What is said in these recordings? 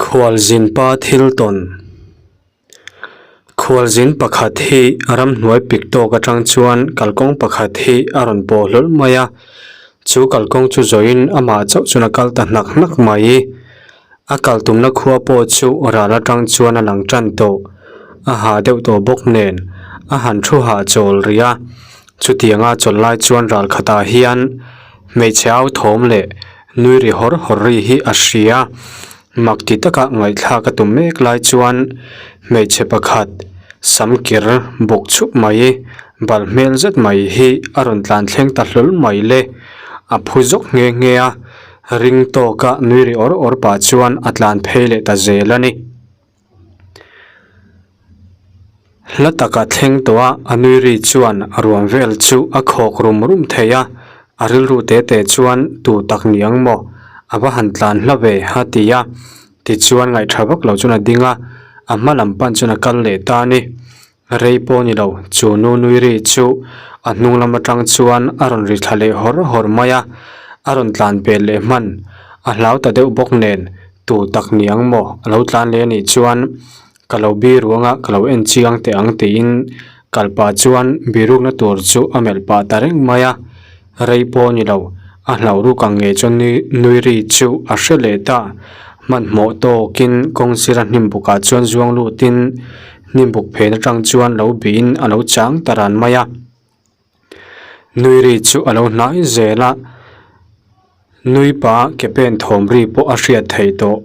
Khualzin pa thil tawn. Khualzin pakhat hi ramhnuai pik tawk atang chuan kalkawng pakhat hi a rawn pawh hlawl mai a, chu kalkawng chu zawhin amah chauh chuan a kal ta hnak hnak mai. A kal tumna khua pawh chu ral atang chuan a lang tan tawh, a hah deuh tawh bawk nen a han thu hahchawl rih a, chutianga chawlh lai chuan ral khatah hian hmeichhe au thawm leh Nui ri hawr hawr ri hi a hria. Mak ti taka ngaihthlak a tum mek lai chuan hmeichhe pakhat sam kir bawk chhup mai, bal hmel zet mai hi a rawn tlan thleng ta hlawl mai le. A phu zawk nghe nghe a, ring tawka nui ri awr awr pah chuan a tlan phei leh ta zel a ni. Hla taka thleng tawh a, a nui ri chuan a ruam vel chu a khawk rum rum thei a, a rilru te te chuan tu tak ni ang maw, a va han tlan hla ve a ti a, tichuan ngaihṭha vak lo chuan a ding a, a hma lam pan chuan a kal leh ta a ni. Rei pawh ni lo, chu nu nui ri chu a hnung lam aṭang chuan a rawn ri thla leh hawr hawr mai a, a rawn tlan pel leh hman, a hlau ta deuh bawk nen Tu tak ni ang maw? A lo tlan leh a nih chuan ka lo bi ruang a, ka lo en chiang teh ang tiin kalpah chuan birukna tur chu a melh pah ta reng mai a. Rei pawh a ni lo, a hlauh ruk ang ngei chuan nui ri chu a hre leh ta. Hmanhmawh tawkin kawng sira hnim bukah chuan zuang lutin hnim buk phen atang chuan lo bihin a lo chang ta ran mai a. Nui ri chu a lo hnai zel a, nui pa ke pen thawm ri pawh a hriat theih tawh.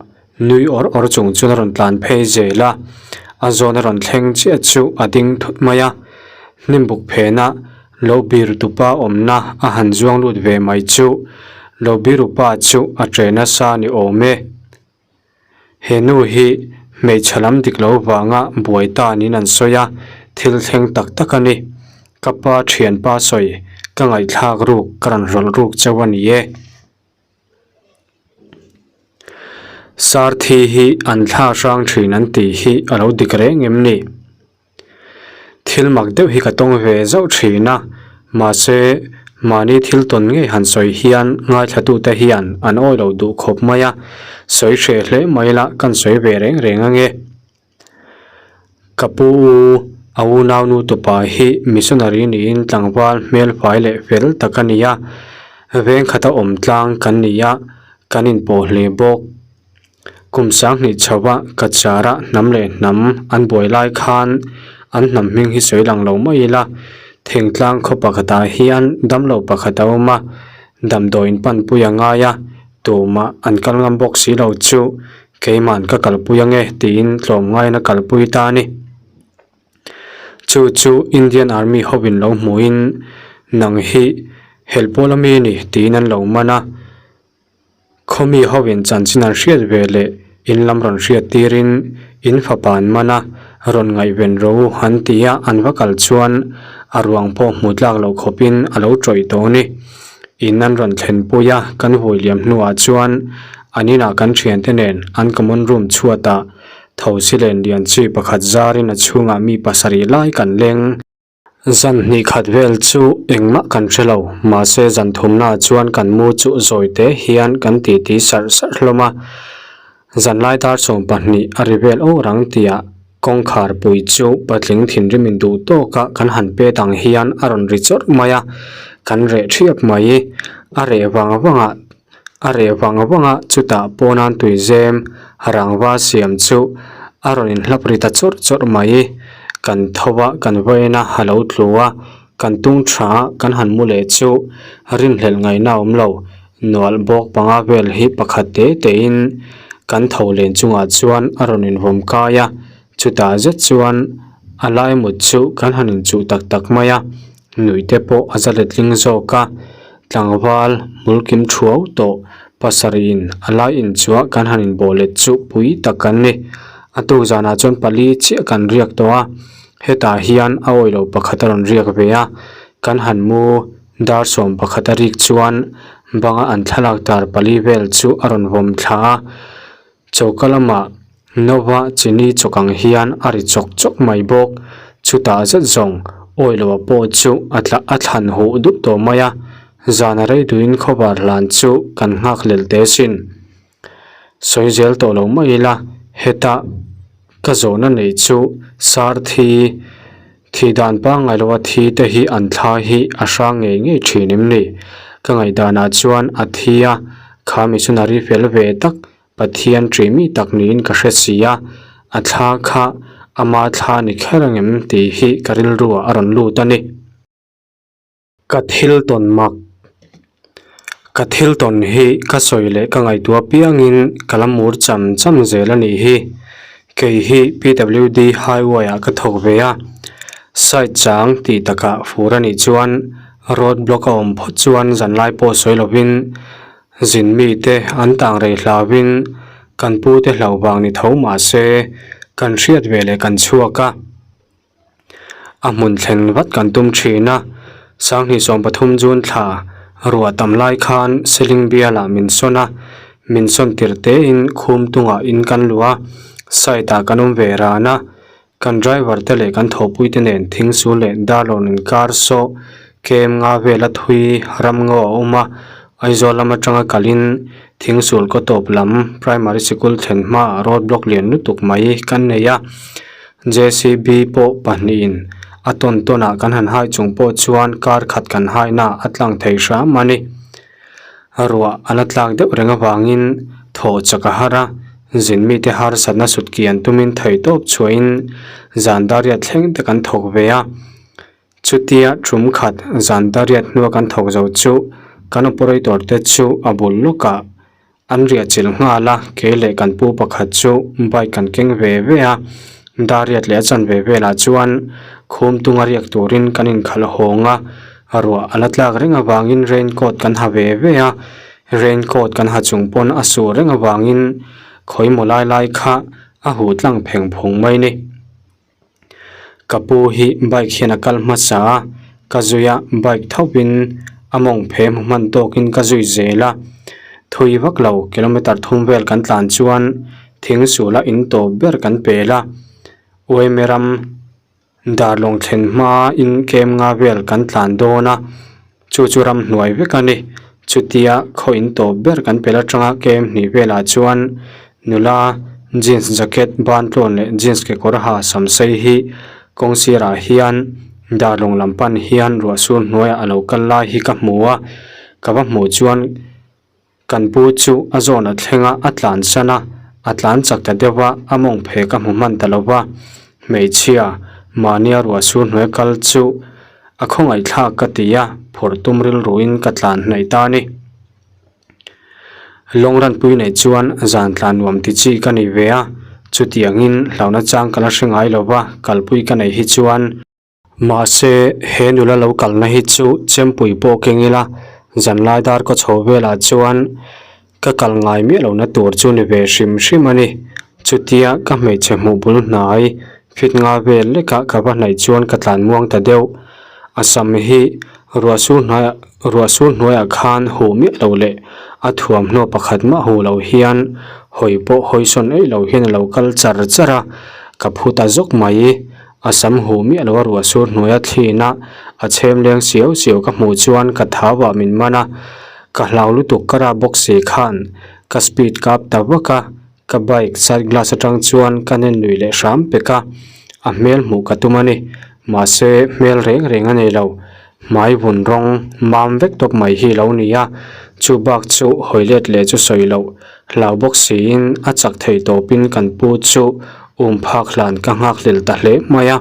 Nui awr awr chung chuan a rawn tlan phei zel a, a zawn a rawn thleng chiah chu a ding thut mai a. Hnim buk phena lo biru tupa awmna a han zuang lut ve mai chu lo biru pa chu a che nasa ni awm e. He nu hi hmeichhe lam dik lo vanga buai ta niin an sawi a, thil thleng tak tak a ni. Ka pa thianpa sawi, ka ngaihthlak ruk, ka rawn rawlh ruk chauh a ni e. Sarthi hi an thla hrang thin an tih hi a lo dik reng em ni? Thil mak deuh hi ka tawng ve zauh thin a, mahse mahni thil tawn ngei han sawi hian ngaithlatute hian an awi lo duh khawp mai a, sawi hreh hle mai la kan sawi ve reng reng ange. Ka pu u, a unau nu tupa hi missionary niin tlangval hmel fai leh fel tak a ni a, veng khata awm tlang kan ni a, kan inpawh hle bawk. Kum sanghnih chho a Kachara hnam leh hnam an buai lai khan an hnam hming hi sawi lang lo mai ila, thingtlang khaw pakhatah hian damlo pakhat a awm a, damdawiin panpui a ngai a, tumah an kal ngam bawk si lo chu keiman ka kalpui ange tiin tlawmngaiin a kalpui ta a ni. Chu chu Indian Army hovin lo hmuhin nang hi helpawl ami a ni tiin an lo man a. Khawmi hovin chanchin an hriat ve leh in lam rawn hriat tirin in fapa an man a, rawn ngaihven ro an ti a, an va kal chuan a ruang pawh hmu tlak loh khawpin a lo tawih tawh a ni. In an rawn thlenpui a, kan vui liam hnuah chuan an inah kan thiante nen an common room chhuatah thosi len lian chi pakhat zarin a chhungah mi pasarih lai kan leng. Zan hnih khat vel chu engmah kan hre lo, mahse zan thumnaah chuan kan mu chu zawi te hian kan titi sarh sarh hlawm a. Zanlai dar 12 a ri vel aw rang tihah kawngkhar pui chu patling thinrim in duh tawka kan han pet ang hian a rawn ri chawrh mai a, kan reh thiap mai. A reh vang vang a, a reh vang vang a, chutah pawnan tuizem rangva siam chu a rawn inhlap ri ta chawrh chawrh mai. Kan tho a, kan vawiin a, a lo tlu a, kan tung tha a, kan han mu leh chu rinhlelh ngaihna a awm lo. Nualh bawk panga vel hi pakhat te tein kan tho len chungah chuan a rawn invawm kai a, chutah zet chuan a lai mut chu kan han inchuh tak tak mai a, nuih te pawh a za letling zawk a. Tlangval hmulkim thuau tawh pasarih in a lai inchuah kan han inbawh let chu pui tak kan ni. A tuk zanah chuan pali chiah kan riak tawh a, hetah hian a awih loh pakhat a rawn riak ve a, kan han mu dar sawm pakhat a rik chuan banga an thlalak tar pali vel chu a rawn vawm thla a, Choka lamah Nova chini chawk ang hian a ri chawk chawk mai bawk. Chutah zet zawng Awiloa pawh chu a tla a thlan huh dup tawh mai a, zan a rei duhin khawvar hlan chu kan nghak lel teh sin. Sawi zel tawh lo mai ila, heta ka zawhna neih chu sar thi, thih dan pangngai lova thi te hi an thla hi a hrang ngei ngei thin em ni? Ka ngaihdanah chuan a thi a, kha missionary fel ve tak Pathian ṭih mi tak niin ka hre si a, a thla kha ama thla ni kher angem tih hi ka rilruah a rawn lut a ni. Ka thil tawn mak, ka thil tawn hi ka sawi leh ka ngaihtuah piangin ka la mur cham cham zel a nih hi. Kei hi PWD highway ah ka thawk ve a, side chang tih takah fur a nih chuan road block a awm phawt chuan zanlai pawh sawi lovin Zin mite an tang rei hlauhin kan pute hlauh vang ni tho mah se kan hriat ve leh kan chhuak a, a hmun thlen vat kan tum thin a. Sanghnih 13 June thla ruah tam lai khan Seling bialah min sawn a, min sawn tir tein khum tungah in kan luh a, site ah kan awm ve ran a. Kan driver te leh kan thawhpui te nen thingsul leh darlawn inkar saw kem nga vela thui ram ngaw a awm a, Aizawl lam atanga kalin thingsul kaw tawp lam primary sikul thlen hmaah road block lian lutuk mai kan nei a, JCB pawh pahnihin a tawn tawnah kan han hai chung pawh chuan kar khat kan haina a tlang thei hram a ni. Ruah a la tlak deuh reng avangin thaw chak a har a, zin mite harsatna sut kian tumin theihtawp chhuahin zan dariat thleng te kan thawk ve a. Chutia tum khat zan dariat hnua kan thawk zo chu kan operator te chu a bul lawkah an riah chilh nghal a, kei leh kan pu pakhat chu bike kan keng ve ve a, dariat leh a chanve velah chuan khum tunga riak turin kan inkhalh hawng a. Ruah a la tlak reng avangin rain coat kan ha ve ve a, rain coat kan ha chung pawn a sur reng avangin khawi maw lai lai kha a huh tlang pheng phung mai ni. Ka pu hi bike hian a kal hmasa a, ka zui a bike thovin a mawng phe hmu hman tawkin ka zui zel a, thui vak lo kilometer thum vel kan tlan chuan thing sulah in tawp ber kan pel a, Uaime ram. Darlawng thlen hma in kem nga vel kan tlan dawn a, chu chu ramhnuai vek a ni. Chutia khaw in tawp ber kan pel atanga kem hnih velah chuan nula jeans jacket ban tlawn leh jeans kekawr ha sam sei hi kawng sirah hian darlawng lam pan hian ruah sur hnuaiah a lo kal lai hi ka hmu a, ka va hmuh chuan Kan pu chu a zawn a thleng a, a tlan san a, a tlan chak ta deuh a, a mawng phe ka hmu hman ta lo va. Hmeichhia, mahnia ruah sur hnuai kal chu a khawngaihthlak ka ti a, phawrh tum rilruin ka tlan hnaih ta a ni. Lawng ranpui neih chuan zan tlan nuam ti chi ka nei ve a, chutiangin hlauhna chang ka la hre ngai lo va, kalpui ka neih hi chuan. Mahse, he nula lo kalna hi chu chempui pawh keng ila, zanlai dar kaw chho velah chuan ka kal ngai miah lohna tur chu ni ve hrim hrim a ni. Chutia ka hmeichhe hmuh bul hnai fit nga vel lekah ka va hnaih chuan ka tlan muang ta deuh. A sam hi ruah sur hnaiah ruah sur hnuaiah khan huh miah lo leh a thuamhnaw pakhat mah huh lo hian hawi pawh hawi sawn eih lo hian a lo kal char char a, ka phu ta zawk mai. A sam huh miah lo a ruah sur hnuaia thliin a, a chhem leng siau siau ka hmuh chuan ka thau ah min man a, ka hlau lutuk ka rap bawk si khan ka speed kap ta vak a, ka bike side glass atang chuan ka nen lui leh hram pek a, a hmel hmuh ka tum a ni, mahse hmel reng reng a nei lo, hmai vun rawng mam vek tawp mai hi lo ni a, chu bak chu hawi let leh chu sawi loh Hlau bawk siin a chak thei tawpin kan pu chu um phak hlan ka nghak hlel ta hle mai a.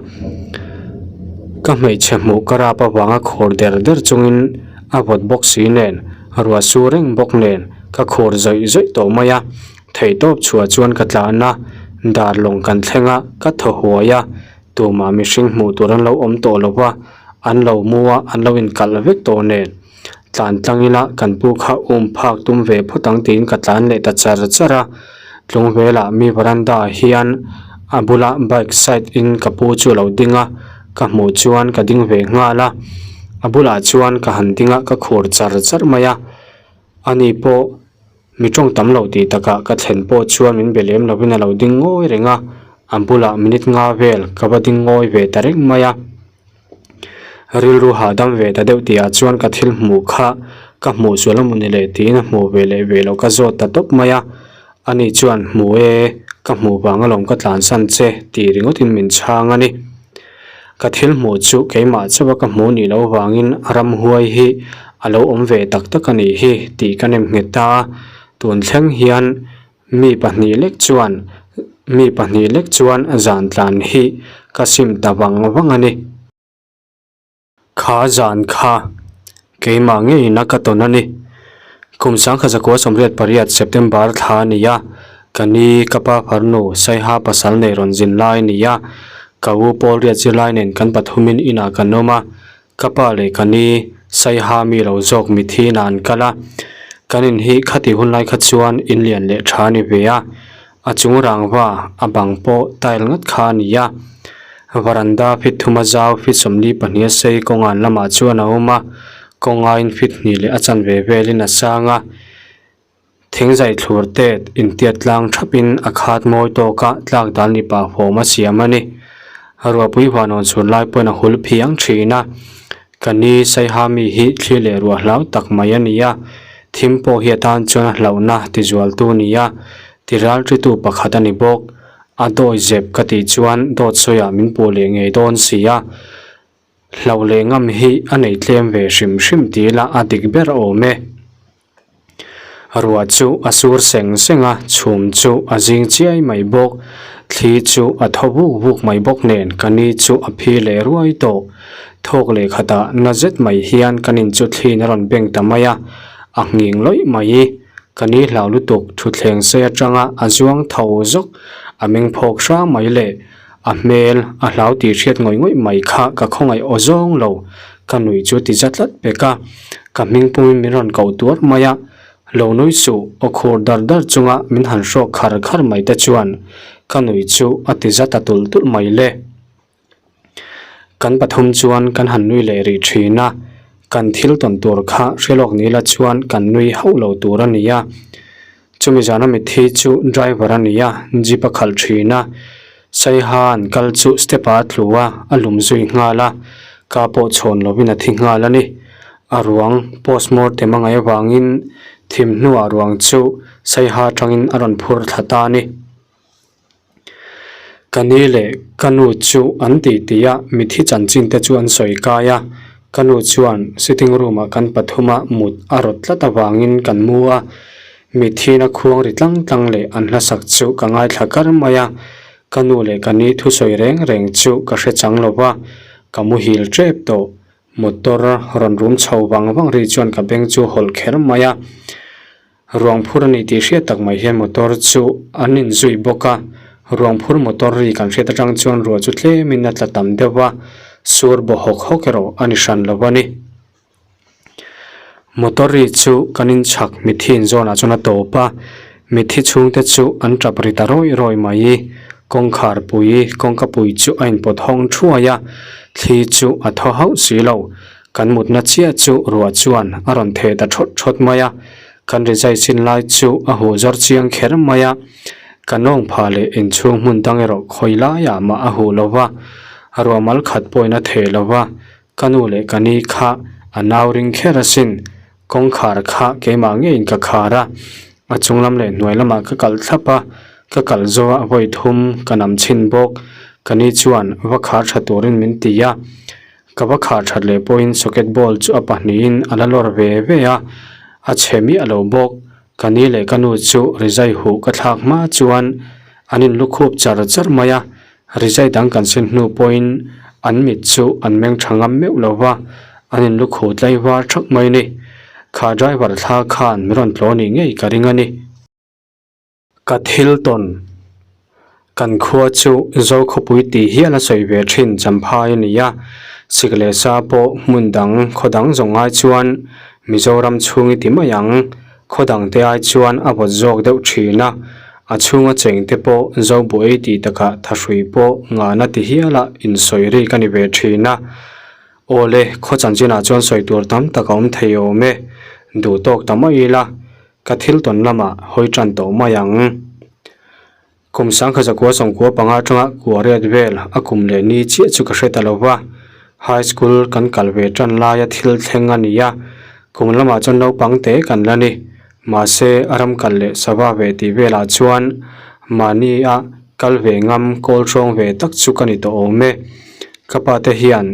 Ka hmeichhe hmuh ka rap avanga khur der der chungin a vawt bawk si nen, ruah su reng bawk nen ka khur zawih zawih tawh mai a. Thei tawp chhuah chuan ka tlan a, dar lawng kan thleng a, ka thaw huai a, tumah mihring hmuh tur an lo awm tawh lo va, an lo mu a, an lo inkalh vek tawh nen. Tlan tlang ila kan pu kha um phak tum ve phawt ang tiin ka tlan leh ta char char a, tlung velah mi veranda ah hian a bula bike side in ka pu chu a lo ding a, ka hmuh chuan ka ding ve nghal a, a bulah chuan ka han ding a ka khur char char mai a, ani pawh mi tawng tam lo tih takah ka thlen pawh chuan min be lem lovin a lo ding ngawi reng a, a bulah minute nga vel ka va ding ngawi ve ta reng mai a. Rilru hahdam ve ta deuh tihah chuan ka thil hmuh kha ka hmuh sual a mawni leh tiin a hmuh ve leh ve loh ka zawt ta tawp mai a. Ani chuan, Hmu e, ka hmuh vang alawm ka tlansan che, tih ringawtin min chhang a ni. Ka thil hmuh chu keimah chauha ka hmuh nih loh vangin ramhuai hi a lo awm ve tak tak a nih hi tih ka nem nghet ta a, tun thleng hian mi pahnih lek chuan mi pahnih lek chuan zan tlan hi ka sim ta vang vang a ni. Kha zan kha keimah ngeiin a ka tawn a ni. Kum sangkhat zakua 88 September thla a ni a, ka ni ka pa farnu Saiha pasal nei rawn zin lai a ni a, ka u Paul riat zirlai nen kan pathumin inah kan awm a, ka pa leh ka ni Saiha mi lo zawk mithi inah an kal a, kan in hi khati hun lai kha chuan in lian leh tha a ni ve a, A chung rangva a bang pawh tile ngat kha a ni a, varanda feet thuma zau feet 42 a sei kawngan lamah chuan a awm a, kawngaiin feet hnih leh a chanve velin a sang a, thingzai thlur tet intiat tlang thapin a khat mawi tawk a tlak dal ni pah fawm a siam a ni. Ruahpui huanawn chhun lai pawhin a hul phiang thin a, ka ni Saiha mi hi thli leh ruah hlau tak mai a ni a, thim pawh hi atan chuan a hlauhna tizualtu a ni a, Tiralṭitu pakhat a ni bawk. A dawi zep ka tih chuan dawt sawiah min puh leh ngei dawn si a. Hlauh leh ngam hi a nei tlem ve hrim hrim ti ila a dik ber awm e. Ruah chu a sur seng seng a, chhum chu a zing chiai mai bawk. Thli chu a thaw vuk vuk mai bawk nen ka ni chu a phi leh ruai tawh. Thawk leh khatah na zet mai hian kan in chu thliin a rawn beng ta mai a, a nghing lawih mai. Ka ni hlau lutuk thutthleng sei atanga a zuang tho zawk, a meng phawk hrang mai leh a hmel a hlau tih hriat ngawih ngawih mai kha ka khawngaih aw zawng lo, ka nuih chu ti za tlat pek a, ka hming pumin min rawn koh tuar mai a, lo nui suh aw khur dar dar chunga min han hrawk khar khar mai te chuan ka nuih chu a ti za ta tulh tulh mai le. Kan pathum chuan kan han nui leh rih thin a, kan thil tawn tur kha hre lawk ni la chuan kan nui hauh lo tur a ni a. Chumi zana mitthi chu driver a ni a, jeep a khalh thin a, Saiha an kal chu step ah a tlu a, a lum zui nghal a, ka pawh chhawn lovin a thi nghal a ni. A ruang postmortem a ngaih avangin thim hnuah ruang chu Saiha atangin a rawn phur thla ta a ni. Ka ni leh ka nu chu an tih tih a, mithi chanchin te chu an sawi kai a. Ka nu chuan sitting room ah kan pathum a mut a rawt tlat avangin kan mu a. Mithiin a khuang ri tlang tlang leh an hlasak chu ka ngaithla kar mai a. Ka nu leh ka ni thusawi reng reng chu ka hre chang lo va, ka muhil tep tawh. Motor rawn rum chho vang vang ri chuan ka beng chu hawlh kher mai a. Ruang phur a ni tih hriat tak mai hian motor chu an inzui bawk a, ruang phur motor ri kan hriat atang chuan ruah chu tlemin a tla tam deuh va, sur baw hawk hawk erawh a ni hran lo a ni. Motor ri chu kan inchhak mitthi inzawnah chuan a tawp a, mitthi chhungte chu an tap ri ta rawih rawih mai. Kawngkhar pui, kawngka pui chu a inpawt hawng thuai a, thli chu a thaw hauh si lo. Kan mutna chiah chu ruah chuan a rawn theh ta thawt thawt mai a, kan rizai chin lai chu a huh zawr chiang kher mai a, ka nawng phah leh inchhung hmun dang erawh khawi laiah mah a huh lo va, ruah mal khat pawhin a theh lo va, ka nu leh ka ni kha a nau ring kher asin, kawngkhar kha keimah ngeiin ka khar a, a chung lam leh hnuai lamah ka kalh thlap a, ka kalh zawh a vawi thum ka nam chhin bawk, ka ni chuan va khar tha turin min ti a. Ka va khar that leh pawhin socket ball chu a pahnihin a la lawr ve ve a, a chhe miah lo bawk. Ka ni leh ka nu chu rizai huh ka thlak hma chuan an inlukhup char char mai a, rizai dang kan sin hnu pawhin an mit chu an meng tha ngam meuh lo va, an inlukhuh tlaivar thak mai a ni. Kha driver thla khan min rawn tlaw nih ngei ka ring a ni. Ka thil tawn, Kan khua chu Zokhawpui tih hial a sawi ve thin Champhai a ni a, sik leh sa pawh hmun dang khaw dang zawng ai chuan Mizoram chhung i ti mai ang, khaw dang te ai chuan a vawt zawk deuh thin a, a chhunga cheng te pawh Zobuai tih takah thahrui pawh ngahna ti hiala insawi rik a ni ve thin a. Awle, khaw chanchinah chuan sawi tur tam tak a awm thei awm e, duh tawk ta mai ila. Ka thil tawn lamah hawi tan tawh mai ang. Kum sangkha zakua sawmkua panga atanga kua riat vel a kum leh ni chiah chu ka hre ta lo va. High school kan kal ve tan laia thil thleng a ni a, kum lamah chuan naupang te kan la ni. Mahse, a ram kal leh sava ve tih velah chuan mahni a kal ve ngam kawl hrawng ve tak chu ka ni tawh awm e. Ka pa te hian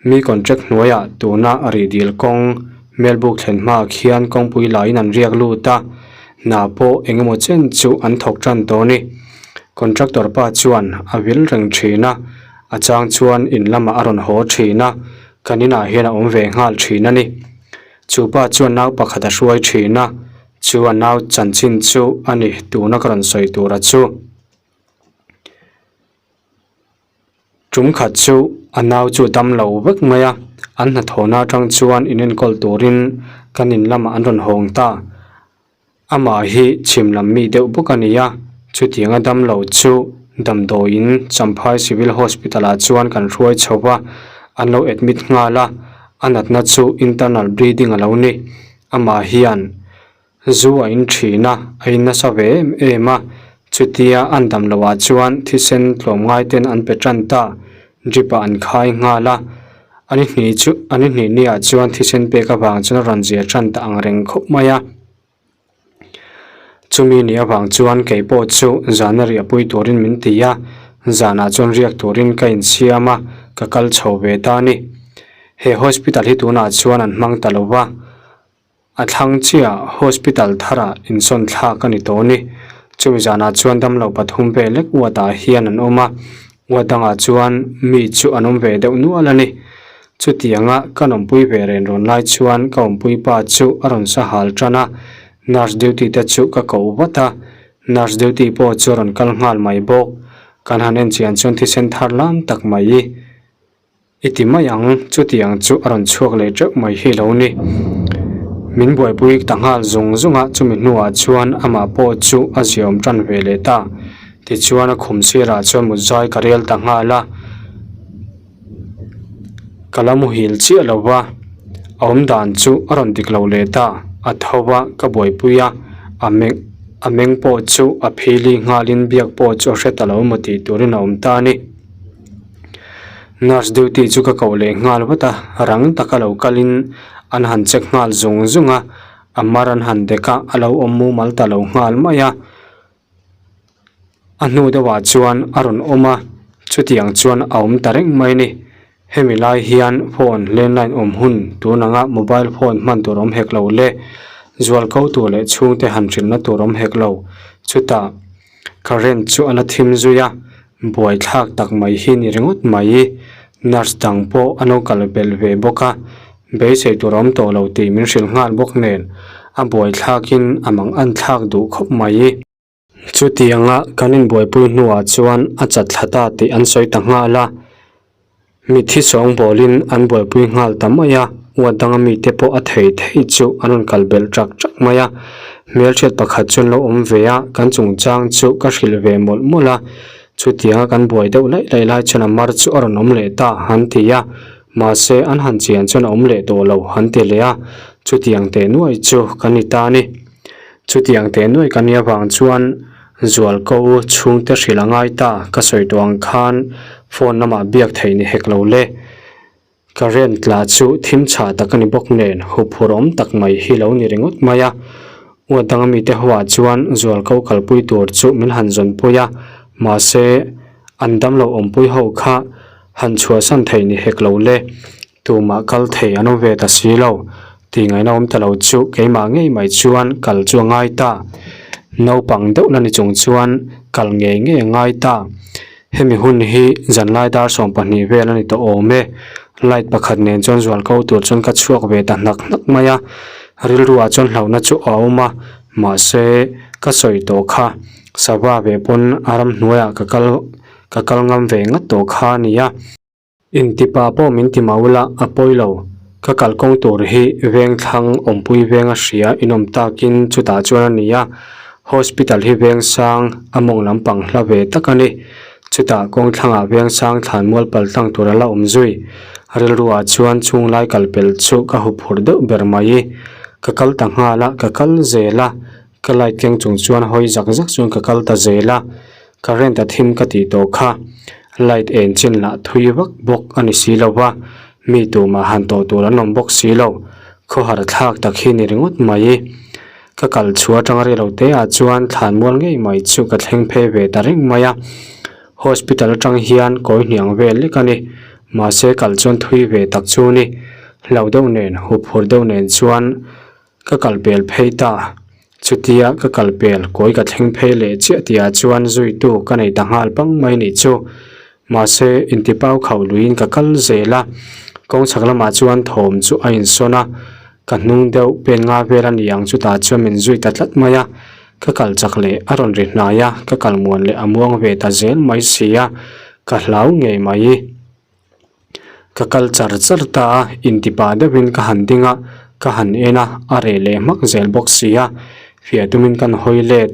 mi contract hnuaiah tuna a rih dil kawng Melbuk thlen hmaah khian kawngpui laiin an riak lut a, hna pawh eng emaw chen chu an thawk tan tawh a ni. Contractor pa chuan a vil reng thin a, a chang chuan in lamah a rawn haw thin a, kan inah hian a awm ve nghal thin a ni. Chu pa chuan nau pakhat a hruai thin a, chu a nau chanchin chu a ni tuna ka rawn sawi tura chu. Tum khat chu a nau chu dam lo vek mai a, an hnathawhna atang chuan inenkawl turin kan in lamah an rawn hawng ta. Amah hi chhim lam mi deuh bawk a ni a, chutianga dam lo chu damdawiin Champhai Civil Hospital ah chuan kan hruai chho va, an lo admit nghal a, a natna chu internal bleeding a lo ni. Amah hian zu a in thin a, a in nasa ve em em a, chutia an dam loh ah chuan thisen tlawmngai ten an pe tan ta, drip ah an khai nghal a, a ni hnih chu a ni hnih ni ah chuan thisen pek avang chuan a rawn zir tan ta ang reng khawp mai a. Chumi ni avang chuan kei pawh chu zana riahpui turin min ti a, zanah chuan riak turin ka insiam a, ka kal chho ve ta a ni. He hospital hi tunah chuan an hmang ta lo va, a thlang chiah hospital tharah insawn thlak a ni tawh a ni. Chumi zanah chuan damlo pathum vel lek uatah hian an awm a, uat dangah chuan mi chu an awm ve deuh nual a ni. Chutianga ka nawmpui ve ren rawn lai chuan ka awmpui pa chu a rawn sa hal tan a, nurse duty te chu ka koh vat a, nurse duty pawh chu a rawn kal nghal mai bawk. Kan han en chian chuan thisen thar lam tak mai i i ti mai ang, chutiang chu a rawn chhuak leh teuh mai hi lo ni. Min buaipui ta nghal zung zung a, chumi hnuah chuan amah pawh chu a ziaawm tan ve leh ta. Tichuan a khum sirah chuan mutzai ka rel ta nghal a. Ka la muhil chiah lo va, a awm dan chu a rawn dik lo leh ta, a tho va ka buaipui a, a meng a meng pawh chu a phili nghalin biak pawh chu a hre ta lo maw tih turin a awm ta a ni. Nurse duty chu ka koh leh nghal vat a, rang taka lo kalin an han check nghal zung zung a, a mar an han dek a, a lo awm mumal ta lo nghal mai a. A hnu deuhah chuan a rawn awm a, chutiang chuan a awm ta reng mai a ni. Hemi lai hian phone landline awm hun tun anga mobile phone hman tur awm hek lo le, zual ko tur leh chhungte han hrilhna tur awm hek lo. Chutah current chu a la thim zui a, buaithlak tak mai hi ni ringawt mai. Nurse dang pawh an lo kal belh ve bawk a, beisei tur awm tawh lo tih min hrilh nghal bawk nen a buaithlakin a mang an thlak duh khawp mai. Chutianga kan inbuaipui hnuah chuan a chat thla ta tih an sawi ta nghal a, mitthi sawngbawlin an buaipui nghal ta mai a, uat danga mite pawh a thei thei chu an rawn kal belh ṭak ṭak mai a. Hmelhriat pakhat chu an lo awm ve a, kan chungchang chu ka hrilh ve mawlh mawlh a, chutianga kan buai deuh laih laih lai chuan a mar chu a rawn awm leh ta an ti a, mahse an han chian chuan a awm leh tawh lo an ti leh a, chutiang teh nuai chu kan ni ta a ni. Chutiang teh nuai ka nia vang chuan zualko chhungte hrilh a ngai ta, ka sawi tawh ang khan phone lamah biak theih ni hek lo le. Current lah chu thim chhah tak a ni bawk nen huphurh awm tak mai hi lo ni ringawt mai a. Uat danga mite ho ah chuan zualko kalpui tur chu min han zawnpui a, mahse an damlo awmpui ho kha han chhuahsan theih ni hek lo le. Tumah kal thei an awm ve ta si lo. Tih ngaihna awm ta lo chu keimah ngei mai chuan kal chu a ngai ta. Naupang deuh la ni chung chuan kal ngei ngei a ngai ta. Hemi hun hi zanlai dar 12 vel a ni tawh awm e. Light pakhat nen chuan zual ko tur chuan ka chhuak ve ta hnak hnak mai a. Rilru ah chuan hlauhna chu a awm a, mahse ka sawi tawh kha. Sava ve pawn a ramhnuaiah ka kal ka kal ngam ve ngat tawh kha a ni a. Intipa pawh min ti mau la, a pawi lo. Ka kalkawng tur hi vengthlang awmpui veng a hria inawm takin chutah chuan a ni a, hospital hi vengsang a mawng lampang hla ve tak a ni. Chutah kawngthlangah vengsang thlanmual paltlang tur a la awm zui. Rilruah chuan chhunglai kalpel chu ka huphurh deuh ber mai. Ka kal ta nghal a, ka kal zel a, Ka light keng chung chuan hawi zak zak chuan ka kal ta zel a, current a thim ka tih tawh kha. Light en chin lah thui vak bawk a ni si lo va, mi tumah han tawh tur an awm bawk si lo. Khawhar thlak tak hi ni ringawt mai. Ka kal chhuah atanga rei lo te ah chuan thlanmual ngei mai chu ka thleng phei ve ta reng mai a. Hospital atang hian kawi hniang vel lek a ni. Mahse kal chuan thui ve tak chu ni. Hlo deuh nen, huphur deuh nen chuan ka kal pel phei ta. Chutia ka kal pel kawi ka thleng phei leh chiah tihah chuan zuitu ka nei ta nghal pang mai nih chu. Mahse, intipau khauh luiin ka kal zel a, kawng chhak lamah chuan thawm chu a insawn a, ka hnung deuh pen nga vel a ni ang chutah chuan min zui ta tlat mai a, ka kal chak leh a rawn ri hnai a, ka kal muan leh a muang ve ta zel mai si a, ka hlau ngei mai. Ka kal char char ta a, intipah deuhin ka han ding a, ka han en a, a reh leh hmak zel bawk si a, fiah tumin kan hawi let.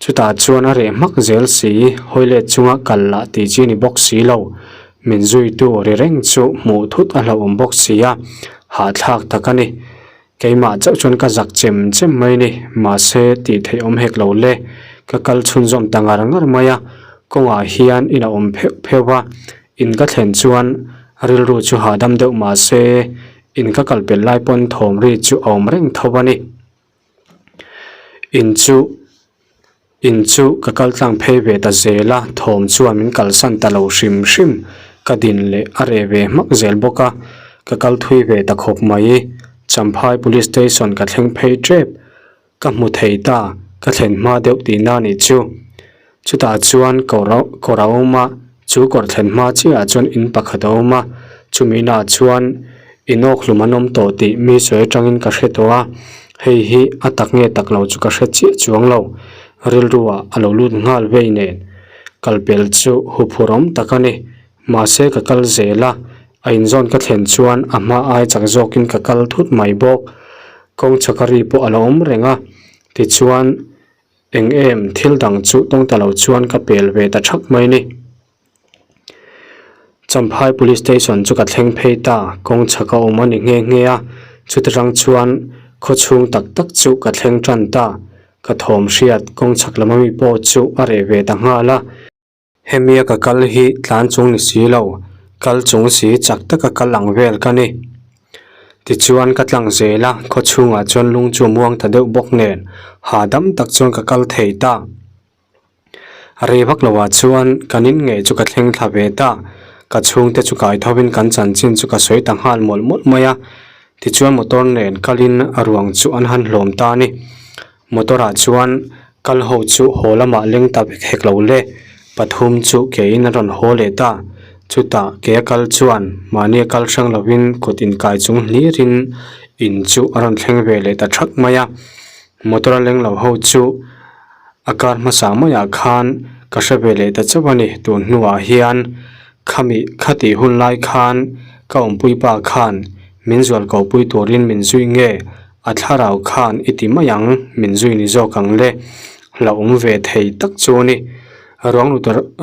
Chutah chuan a reh hmak zel si, hawi let chunga kal lah tih chi ni bawk si lo. Min zuitu ri reng chu hmuh thut a hlauhawm bawk si a, hahthlak tak a ni. Keimah chauh chuan ka zak chem chem mai ni, mahse tih theih awm hek lo le. Ka kal chhunzawm ta ngar ngar mai a, kawngah hian in a awm pheuh pheuh a, in ka thlen chuan rilru chu hahdam deuh mahse in ka kal pel lai pawn thawm ri chu a awm reng tho a ni. In chu in chu ka kal tlang phei ve ta zel a thawm chuan min kalsan ta lo hrim hrim ka din leh a reh ve hmak zel bawk a ka kal thui ve ta khawp mai Champhai police station ka thleng phei tep ka hmu thei ta ka thlen hma deuh tihna a nih chu chutah chuan kawr kawr a awm a chu kawr thlen hma chiahah chuan in pakhat a awm a chumi inah chuan inawk hlum an awm tawh tih mi sawi atangin ka hre tawh a hei hi a tak nge tak lo chu ka hre chiah chuang lo rilru ah a lo lut nghal vei nen kalpel chu huphur awm tak a ni mahse ka kal zel a a inzawn ka thlen chuan a hma ai chak zawkin ka kal thut mai bawk kawng chhaka ri pawh a lo awm reng a tichuan. Eng em thil dang chu tawng ta lo chuan ka pel ve ta thak mai ni. Champhai Police Station chu ka thleng phei ta, kawng chhak a awm a ni nghe nghe a, chuti rang chuan khaw chhung tak tak chu ka thleng tan ta, ka thawm hriat kawng chhak lam ami pawh chu a reh ve ta nghal a. Hemia ka kal hi tlan chung ni si lo, kal chung si chak taka kal ang vel ka ni. Tichuan ka tlang zel a, khaw chhungah chuan lung chu a muang ta deuh bawk nen, hahdam tak chuan ka kal thei ta. Rei vak loah chuan kan in ngei chu ka thleng thla ve ta, ka chhungte chu kai thovin kan chanchin chu ka sawi ta nghal mawlh mawlh mai a. Tichuan motor nen kalin a ruang chu an han hlawm ta a ni. Motor ah chuan kal ho chu haw lamah leng ta vek hek lo le, pathum chu ke in an rawn haw leh ta. Chutah ke a kal chuan mahni a kal hrang lovin kut inkai chung hlir in in chu a rawn thleng ve leh ta thak mai a. Motor a leng lo ho chu a kar hmasa maiah khan ka hre ve leh ta chauh a ni. Tun hnuah hian khami khatih hun lai khan ka awmpui pa khan min zual ko pui turin min zui nge A thlarau khan i ti mai ang, min zui ni zawk ang le. Hlauhawm ve thei tak chu a ni. Ruang lu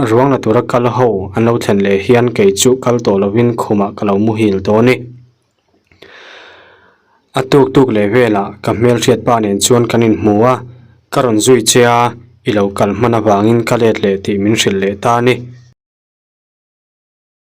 ruang la tura kal ho an lo thlen leh hian kei chu kal tawh lovin khumah ka lo muhil tawh a ni. A tuk tuk leh velah ka hmelhriat pa nen chuan kan inhmu a, ka rawn zui che a, i lo kal hman avangin ka let leh tih min hrilh leh ta a ni.